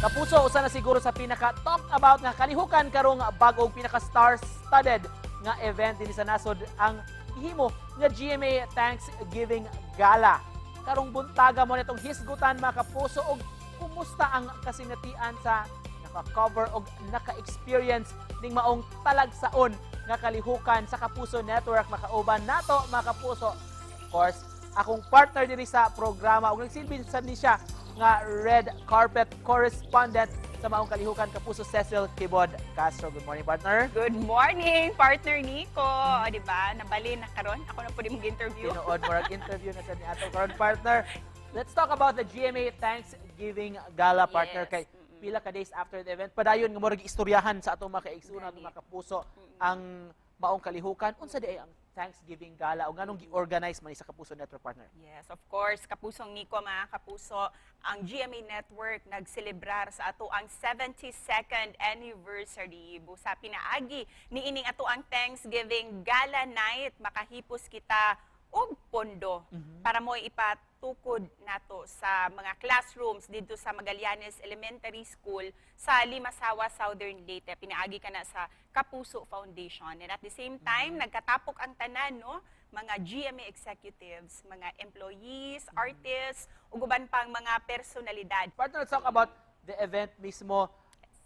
Kapuso, usa na siguro sa pinaka talk about nga kalihukan karong bag-ong pinaka star-studded nga event dinhi sa nasod, ang himo nga GMA Thanksgiving Gala. Karong buntaga mo nitong hisgutan, mga kapuso, og kumusta ang kasinatian sa naka-cover og naka-experience ning maong talagsaon nga kalihukan sa Kapuso Network. Makauban nato, mga kapuso, of course, akong partner diri sa programa ug nagsilbi sad ni siya nga red carpet correspondent sa maong kalihukan, Kapuso Cecil Kibod Castro. Good morning, partner. Good morning, partner Nico. O, di ba? Nabalin na karon. Ako na pud imong interview. Tinuod, murag interview na sa ni ato karon, partner. Let's talk about the GMA Thanksgiving Gala, partner, kay pila ka days after the event, padayon nga murag istoryahan sa atong mga kaigsuonan, atong Gani. Mga kapuso ang maong kalihukan. Unsa diay ang Thanksgiving Gala o nganong gi-organize man ni sa Kapuso Network, partner? Yes, of course, Kapusong Nico, mga kapuso, ang GMA Network nagselebrar sa ato ang 72nd anniversary. Busa pinaagi niining ato ang Thanksgiving Gala Night, makahipos kita og pondo para mo ipatukod nato sa mga classrooms dito sa Magallanes Elementary School sa Limasawa, Southern Leyte. Pinaagi kana sa Kapuso Foundation. And at the same time, nagkatapok ang tanan, no? Mga GMA executives, mga employees, artists, ug uban pang mga personalidad. Partner, let's talk about the event mismo.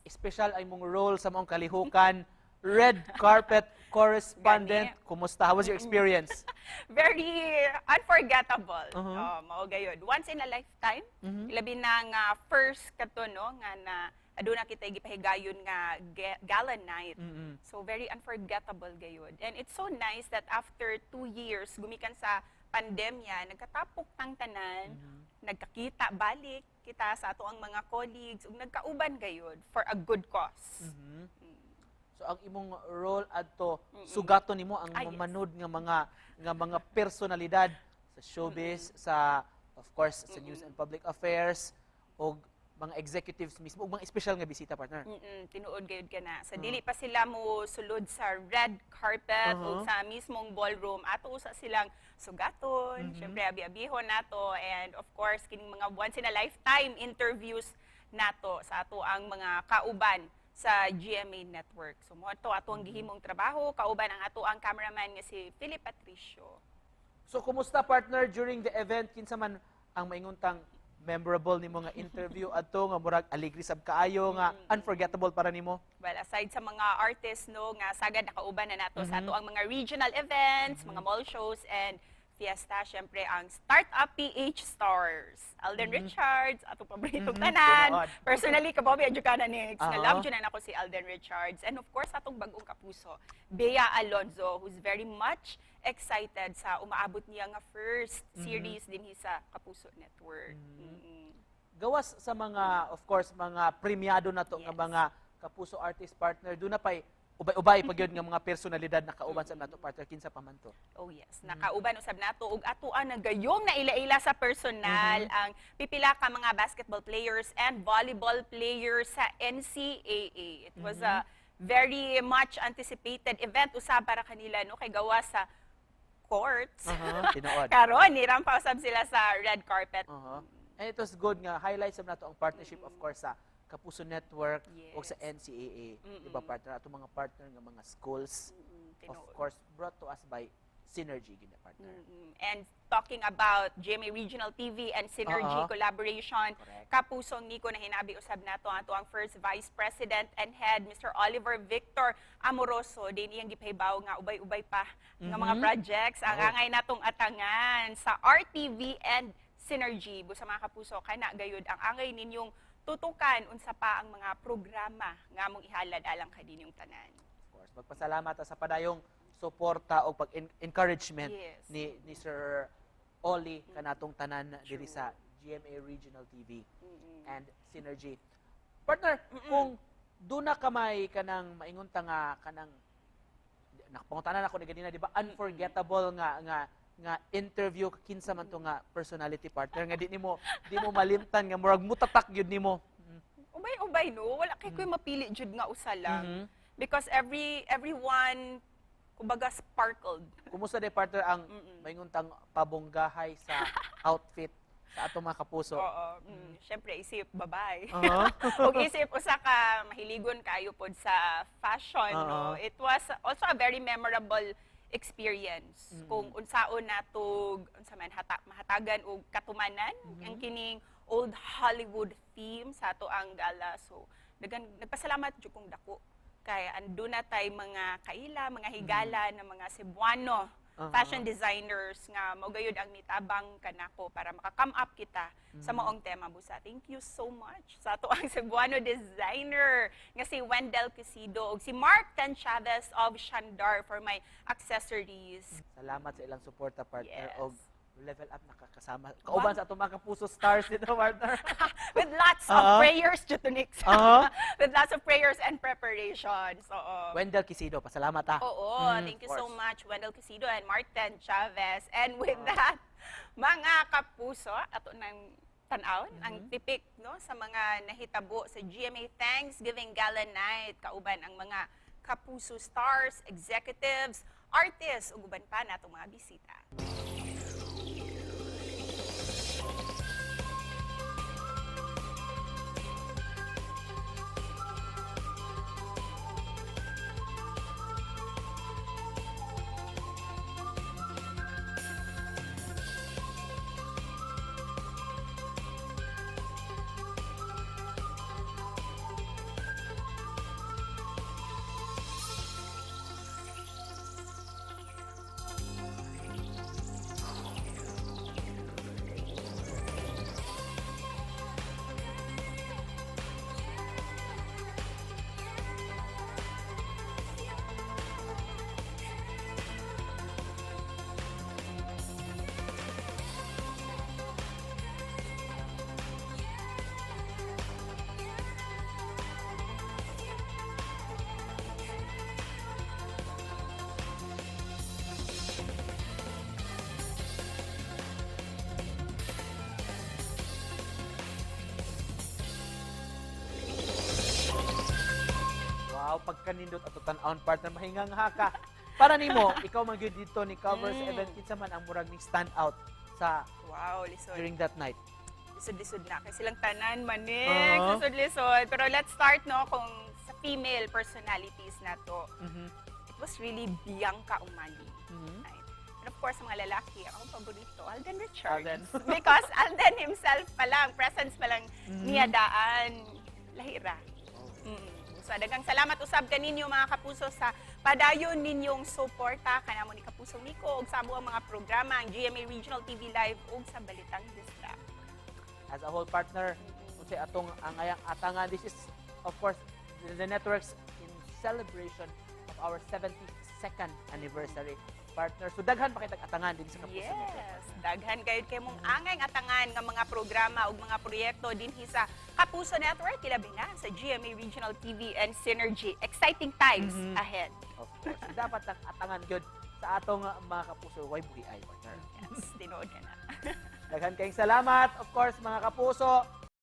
Special ay mong role sa maong kalihukan. Red carpet correspondent. Gani. Kumusta? How was your experience? Very unforgettable. Oh, mao gayod. Once in a lifetime. Ilabi na nga first kato, no, nga na aduna kita gipahigayon nga gala night. So very unforgettable gayod. And it's so nice that after 2 years gumikan sa pandemya, nagkatapok tang tanan, nagkakita balik kita sa ato ang mga colleagues ug nagkauban gayod for a good cause. So ang imong role adto, sugaton nimo ang mamanud nga mga personalidad sa showbiz, sa of course sa news and public affairs og mga executives mismo ug mga espesyal nga bisita, partner. Tinuod gayud kana. Sa dili pa sila mo sulod sa red carpet o sa mismong ballroom, ato usa silang sugaton, syempre abi-abihon nato and of course kining mga once in a lifetime interviews nato sa ato ang mga kauban sa GMA Network. So mo ato ato ang gihimong trabaho, kauban ang ato ang cameraman nga si Philip Patricio. So kumusta, partner, during the event, kinsa man ang maingontang memorable nimo nga interview adto nga murag aligri sab kaayo nga unforgettable para nimo? Well, aside sa mga artists, no, nga sagad nakauban na nato sa ato ang mga regional events, mga mall shows and fiesta, syempre ang Startup PH Stars. Alden Richards, ato paboritong tanan. Tinuod. Personally, kabaw adyo ka na next. Nga love jud na nako si Alden Richards. And of course, atong bagong kapuso, Bea Alonzo, who's very much excited sa umaabot niya nga first series dinhi sa Kapuso Network. Gawas sa mga, of course, mga premiado na to nga mga Kapuso artist, partner, duna pay ubay-ubay pa gyud nga mga personalidad na kauban sa nato, partner. Kinsa pa man to? Oh yes, nakauban usab nato ug atoa nagayong naila-ila sa personal ang pipila ka mga basketball players and volleyball players sa NCAA. It was a very much anticipated event usab para kanila, no, kay gawa sa courts. Tinuod. Karon nirampa usab sila sa red carpet. And it was good nga highlights sa nato ang partnership, of course, sa Kapuso Network ug sa NCAA, di ba, partner? Ato mga partner nga mga schools, of Tinuod. Course brought to us by Synergy gina, partner. And talking about GMA Regional TV and Synergy collaboration, Kapusong Nico, na hinabi usab nato ato ang first Vice President and Head, Mr. Oliver Victor Amoroso, din iyang gipahibaw nga ubay-ubay pa nga mga projects ang angay natong atangan sa RTV and Synergy. Busa, mga kapuso, kana gayud ang angay ninyong tutukan, unsa pa ang mga programa nga among ihalad alang kaninyong tanan. Of course, magpasalamat ta sa padayong suporta o pag-encouragement ni Sir Oli kanatong tanan diri sa GMA Regional TV and Synergy. Partner, kung duna ka may kanang maingon ta nga kanang nakapangutanan ako ni ganina, di ba, unforgettable nga interview, kinsa man to nga personality, partner, nga di mo malimtan, nga murag mutatak gyud nimo? Ubay-ubay, no? Wala kay ko'y mapili jud nga usa lang. Because everyone kumbaga sparkled. Kumusta de, partner, ang maingon tang pabonggahay sa outfit Sa atong mga kapuso. Oo. Syempre, isip babae. Ug isip usa ka mahiligon kayo pod sa fashion, no. It was also a very memorable experience kung unsaon natog unsa man hata, mahatagan og katumanan ang kining old Hollywood theme sa ato ang gala. So dagan nagpasalamat jud kong dako kay anduna tay mga kaila, mga higala na mga Cebuano fashion designers nga mao gayud ang mitabang kanako para maka-come up kita sa maong tema, busa. Thank you so much sa ato ang Cebuano designer nga si Wendell Quisido ug si Mark Ten Chavez of Shandar for my accessories. Salamat sa ilang suporta, partner, og level up nakakasama. Kauban sa atong mga kapuso stars dito, partner. With lots of prayers, Jutunix. With lots of prayers and preparations. Oo. Wendell Quisido, pasalamat ah. Oo, thank you of so course. Much, Wendell Quisido and Martin Chavez. And with that, mga kapuso, ato nang tan-awon ang tipik, no, sa mga nahitabo sa GMA Thanksgiving Gala Night kauban ang mga kapuso stars, executives, artists ug uban pa natong mga bisita. Wow, pagkanindot ato tan-awon, partner, mahingangha ka. Para nimo, ikaw man gyud dito ni cover sa event, kinsa man ang murag ni stand out sa Wow, lisod. during that night? Lisod-lisod na kay silang tanan manik, lisod-lisod. Pero let's start, no, kung sa female personalities na to. It was really Bianca Umali. Right. And of course, sa mga lalaki, ang akong paborito, Alden Richards. Alden. Because Alden himself pa lang, presence pa lang niya daan, lahira. So, daghang salamat usab kaninyo, mga kapuso, sa padayon ninyong suporta kanamo ni Kapuso Nico ug sa ang mga programa ang GMA Regional TV Live ug sa Balitang Distra. As a whole, partner, unsay atong ang ayang atangan? This is, of course, the networks in celebration of our 72nd anniversary, partner. So daghan pa kitag atangan din sa Kapuso Network. Yes, daghan gayud kay mong angay atangan nga mga programa ug mga proyekto dinhi sa Kapuso Network, ilabi na sa GMA Regional TV and Synergy. Exciting times ahead. Of course. So, dapat ang atangan gyud sa atong mga kapuso way buhi ay, partner. Yes, tinuod ka na. Daghan kayong salamat, of course, mga kapuso.